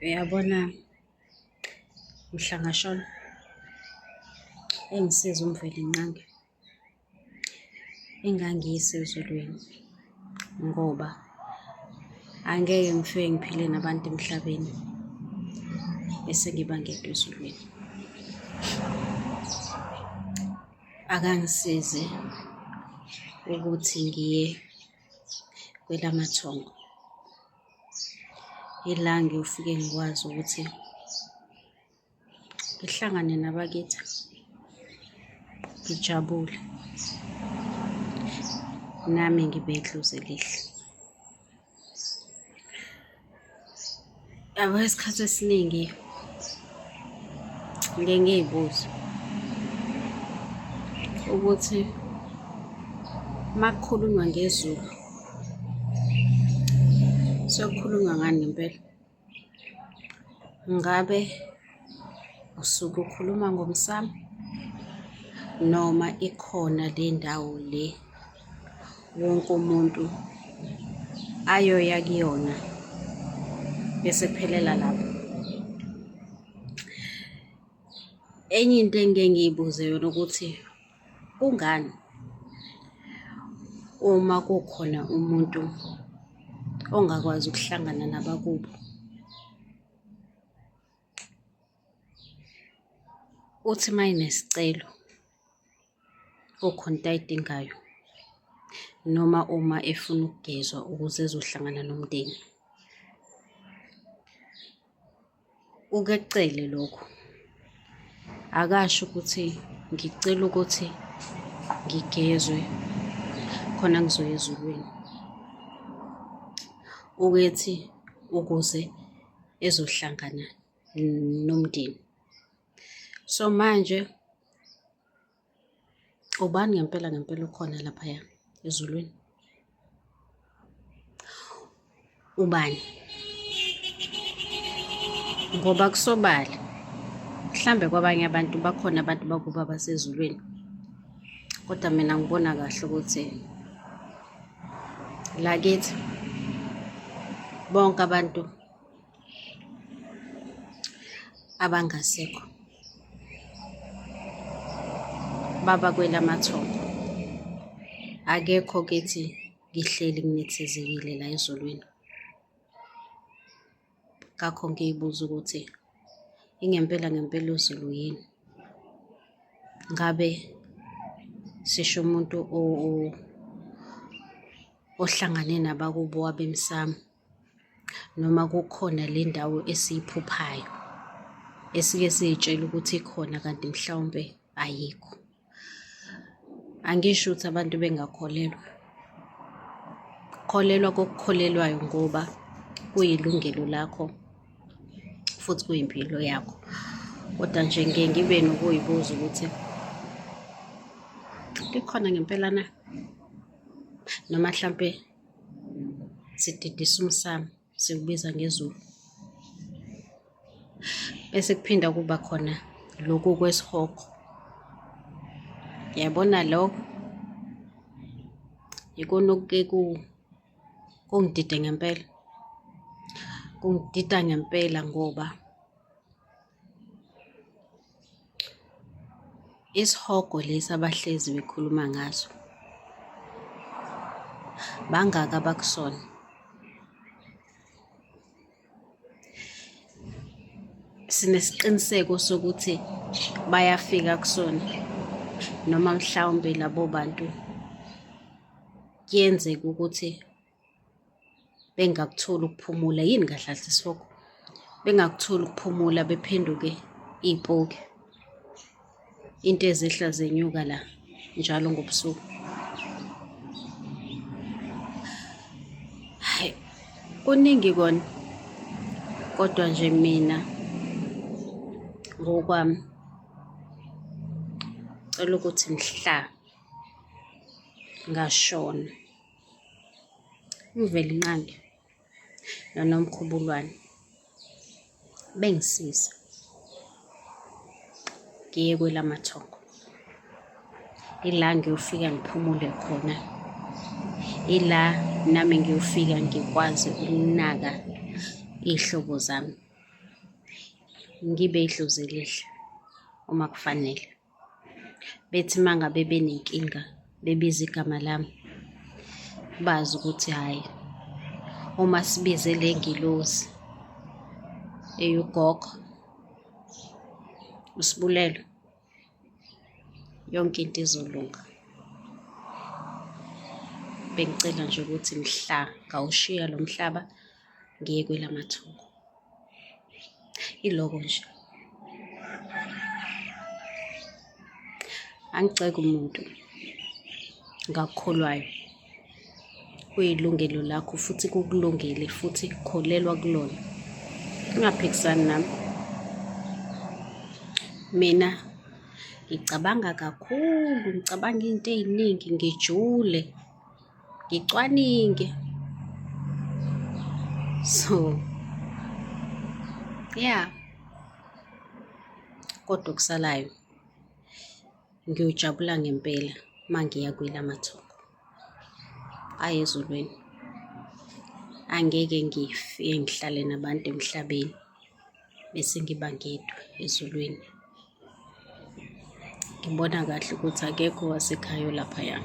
Uyabona mhla ngashona engisiza uMvelinqangi engangiyise ezulwini ngoba angeke ngifike ngiphile nabantu emhlabeni bese ngiba ngedwa ezulwini. Akangisize ukuthi ngiye kwelamathongo. Ila ngiyofike ngikwazi ukuthi ngihlangane nabakithi ngijabule nami ngibe idlozi elihle. Yabo isikhathi esiningi ngike ngiy'buze ukuthi uma kukhulunywa ngezulu sekukhulunywa ngani ngempela? Ngabe usuke ukhuluma ngomsamo noma ikhona le ndawo le wonke umuntu ayoya kuyona bese kuphelela lapho? Enye into engike ngiyibuze yona ukuthi kungani uma kukhona umuntu ongakwazi ukuhlangana nabakubo uthi uma enesicelo kukhona into ayidingayo noma uma efuna ukugezwa ukuze ezohlangana nomndeni. Uke kucele lokhu, akasho ukuthi ngicela ukuthi ngigezwe khona ngizoya ezulwini. Ukethi ukuze ezohlangana nomndeni. So manje ubani ngempela ngempela ukhona laphaya ezulwini? Ubani? Ngoba kusobala mhlambe kwabanye abantu bakhona abantu bakubo abasezulwini, kodwa mina ngibona kahle ukuthi la kithi bonke abantu abangasekho baba kwelamathongo. Akekho kithi ngihleli nginethezekile la ezulwini. Ngakho ngiyibuza ukuthi ingempela ngempela uZulu yini? Ngabe sisho umuntu ohlangane nabakubo wabemsamo noma kukhona le ndawo esiyiphuphayo esike siy'tshele ukuthi ikhona kanti mhlawumpe ayikho. Angisho ukuthi abantu bengakholelwa, kholelwa kokukholelwayo ngoba kuyilungelo lakho futhi kuyimpilo yakho. Kodwa nje ngiye ngibe nokuyibuza ukuthi likhona ngempela na? Noma hlampe sididisa umsamo siwubiza ngezulu. Bese kuphinda kuba khona lokhu kwesihogo. Yabona lokho ikona okuke kungidide ngempela, kungidida ngempela ngoba Isihogo lesi abahlezi bekhuluma ngaso, bangaki abakusona? Sinesiqiniseko sokuthi bayafika kusona noma mhlawumbe labo bantu kuyenzeka ukuthi bengakutholi ukuphumula yini kahle kahle isihogo bengakutholi ukuphumula bephenduke iy'poki into ezehla zenyuka la njalo ngobusuku hayi kuningi kona kodwa nje mina ngokwami cela ukuthi mhla ngashona uMvelinqangi noNomkhubulwane bengisiza ngiye kwelamathongo. Ila ngiyofika ngiphumule khona, ila nami ngiyofika ngikwazi ukunaka iy'hlobo zami. Ngibe idlozi elihle uma kufanele. Bethi uma ngabe benenkinga bebiza igama lami, bazi ukuthi hhayi uma sibize le ngilozi eyugogo uSibulelo yonke into izolunga. Bengicela nje ukuthi mhla ngawushiya lo mhlaba ngiye kwelamathongo. Iloko nje. Angigxeki umuntu ngakukholwayo. Kuyilungelo lakho futhi kukulungele futhi kholelwa kulona. Ungaphikisani nami. Mina ngicabanga kakhulu, ngicabanga iy'nto ey'ningi ngijule. Ngicwaninge. So, yeah. Kodwa okusalayo ngiyojabula ngempela uma ngiya kwelamathongo. Hhayi ezulwini. Angeke ngifike ngihlale nabantu emhlabeni bese ngiba ngedwa ezulwini. Ngibona kahle ukuthi akekho owasekhaya olaphaya.